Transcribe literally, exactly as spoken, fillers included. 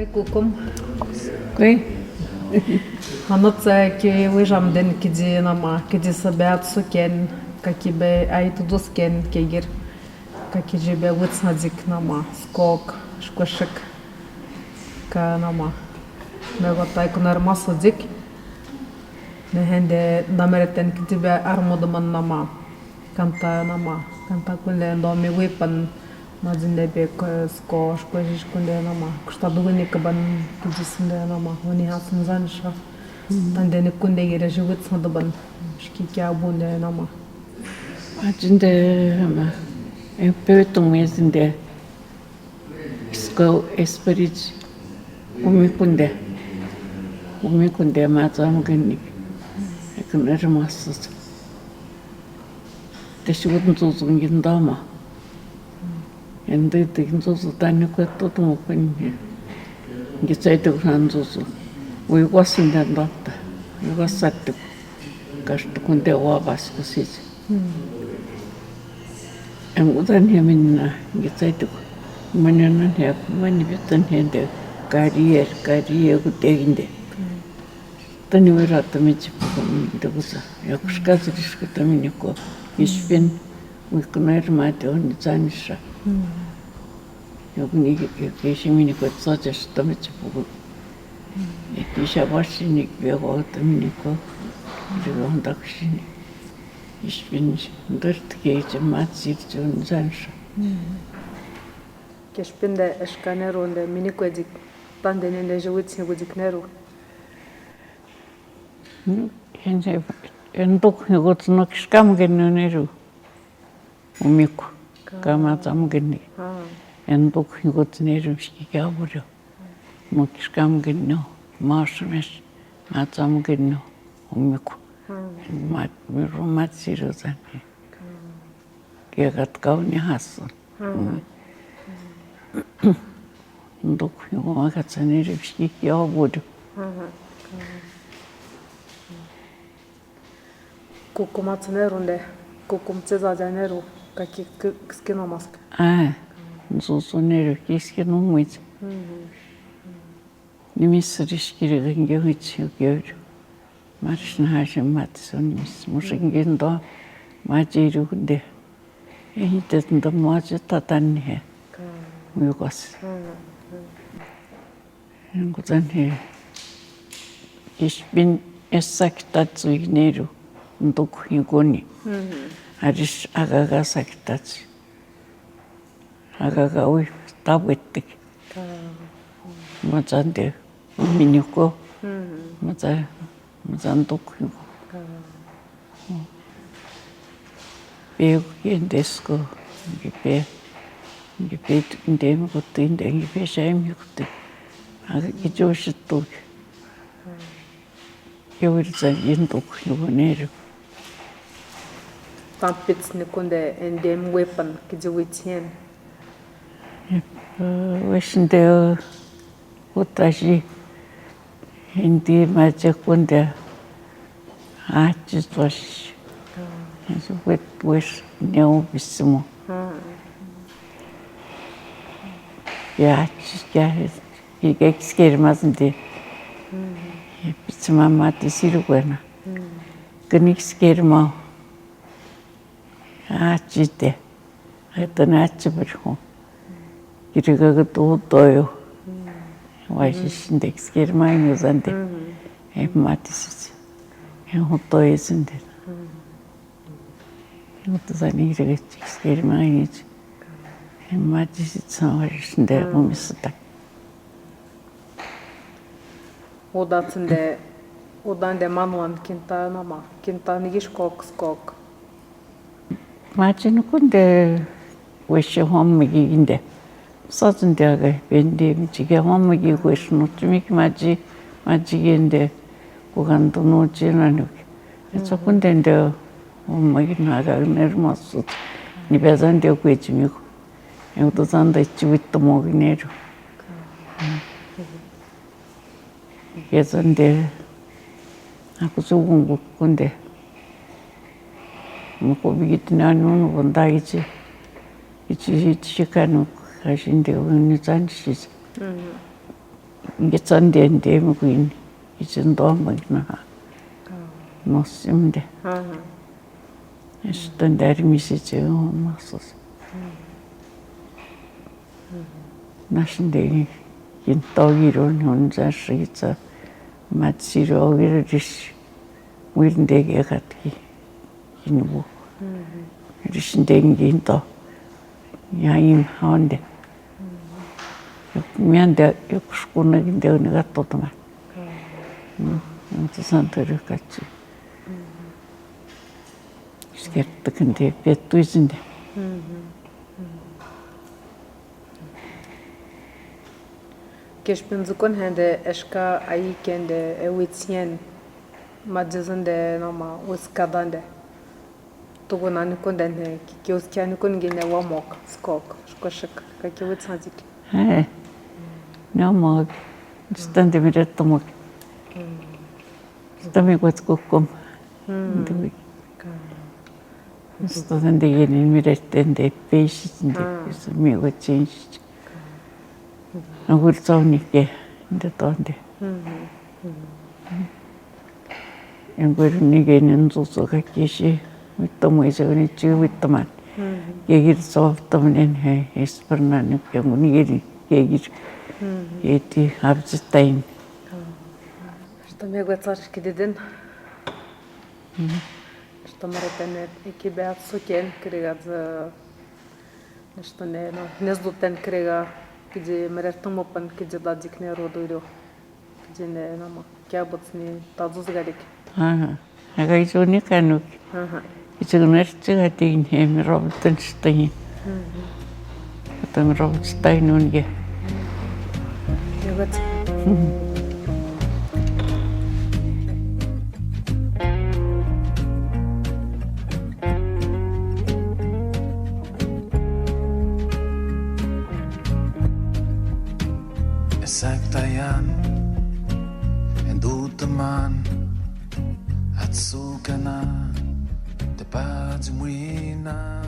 Kukum. Kui. Hano tse ki wijam den kidi nama, kidi sabe atsuken, ka ki be ai tudusken kegir, ka kidi be witsnadik nama, skok, shkweshik, ka nama. Me gotai kunar masodik. Ne hende damereten kidi be armuduman nama. Kanta nama, kanta kunde ndo mi wipan, ma zinde be ko sko, sko, sko, kunde nama. Kusta dugu ni kaban kidi sinde nama, wani hasan zansha. Tande ni kunde gere jiwit sa duban, shki kya bunde nama. Ma zinde nama, e pe tum e zinde. Iska esprit, umi kunde. Umi kunde ma tsam gini. Ekner masas. Te shi wut nzuzu ngin dama. Ende te nzuzu tani kwe to tumo kwenye. Ngi tsai te kuna nzuzu. Wi kwa sinde ndata. Wi kwa sate. Kash te kunde wa bas kusisi. Engu tani ya minina, ngi tsai tuku. Mani na ne, mani bita ne de, karier, karier ku teginde. Tani wira tami chipuku de kusa. Ya kushka zirishka tami niko. Ispin, wi kuna iri mate o ni tsanisha. Ya kuni, ya keshi mi niko tsaja shi tami chipuku. Ya kisha bashi ni kibe kwa tami niko. Ri onda kushini. Ispin, ndert ke iche matsir chon zansha. Kespin de eshka neru nde mini kwedik, tande nende jewit ni kwedik neru. Hende, enduk ni kwedik no kishkam genu neru. Umiku, kama tsam geni. Enduk ni kwedik neru, shki kya buro. No kishkam genu, masmes, ma tsam genu, umiku. Ma, miru matsir zani. Ke kat kau ni hasan. Nduk, yo ma kat sani ripski, yo budu. Kukum atse neru nde, kukum tse zaja neru, ka ki, ki, kiski no mask. Ah, nzuzu neru, kiski no mwit. Ni misiri shkiri nge wit, yo, yo. Maris na hashi matso ni mis, musingi ndo, majiru nde. Ehi, te ndo maji tatani he. Muyukos. Ngutan he. Ispin esaktatsu ineru. Nduk hingoni. Aris agaga saktatsu. Agaga wi tabwetik. Matsande. Miniko. Matsa, matsanduk hingoni. Pe kukendesko, ngipe, ngipe ndemi kuti, nde ngipe shaimi kuti. Aka kijo shituk. Kewirtsa yinduk, yugo neru. Pampits ni kunde endem wepan, kijo witien. Weshinde utashi. Hindi maji kunde, aji twashi. Aji wet wes neo bisimo. Ya, ya, ya, ya, kiskeri mas nde. Bisima mati siru kwena. Kini kiskeri ma. Aji te. Aji te na aji bari ho. Kiri ka ka tu toyo. Wa shi sinde kiskeri ma inyo zande. E mati sisi. E ho toyo sinde. E ho to zande kiri ka kiskeri ma inyo. E mati sisi wa shi sinde ko misita. Uda tsinde, uda nde manwan kinta nama, kinta ni gish kok skok. Maji ni kunde weshe hom migi inde. Sa tsinde aga bende mi chige hom migi weshe no chimiki maji, maji gende kugandu no china nuki. Etso kunde nde hom migi naga ner masut. Ni beza nde kwe chimiko. Engutu zande chiwito mogi neru. Keza nde, akusu wungu kunde. Muko bigiti na nunu wanda ichi. Ichi, ichi shikanu kashinde wuni zandi shisi. Ngke tsan tei, tei mi kuin, itsen toa mbang na ha. Nosim de. Aha. Esta ndari mi se tse o masos. Nas nde kin toa giro ni hon sa sitsa. Mat siro giro dis. Wil nde ke kat ki. Kin bu. Ris nde ngin to. Ya im honde. Yok mian de yok skuna ngin de ni gat to tama. Nte santo ri katsi. Sker te kende petu izinde. Kes penzukon hende eska ai kende e witsien. Ma dizinde no ma uskadande. Tugu nani kunde ne ki, ki uskiani kun gine wamok, skok, skoshik, ka ki witsandik. He. No mok. Stande mi ret tomok. Stande mi kwat kukum. Ndui. Stande gine mi ret tende peisi nde. Mi kwat chensi. Angul tsaunike nde tonde. Engweru nigeni nzuzo kakisi, witomo isa ni tsi witoman. Kegir so witoman en he, esperna ni kengu nigeni kegir. Keti hapsitain. Što mi gwe tsar kididen. Što mare tene ekibe atsuken krigadze. Nešto ne, no, ne zluten kriga, kidzi mare tomo pan, kidzi dadik ne rodo iro. Kidzi ne, no, ma, kia bots ni tadzuz gadik. Aha. Aga izo ni kanuk. Aha. Izo nertsi gadik ne, mi robten stain. Kata mi robten stain unge. Egat. Esak tayan, endu teman, atsu kana, te pa di muina.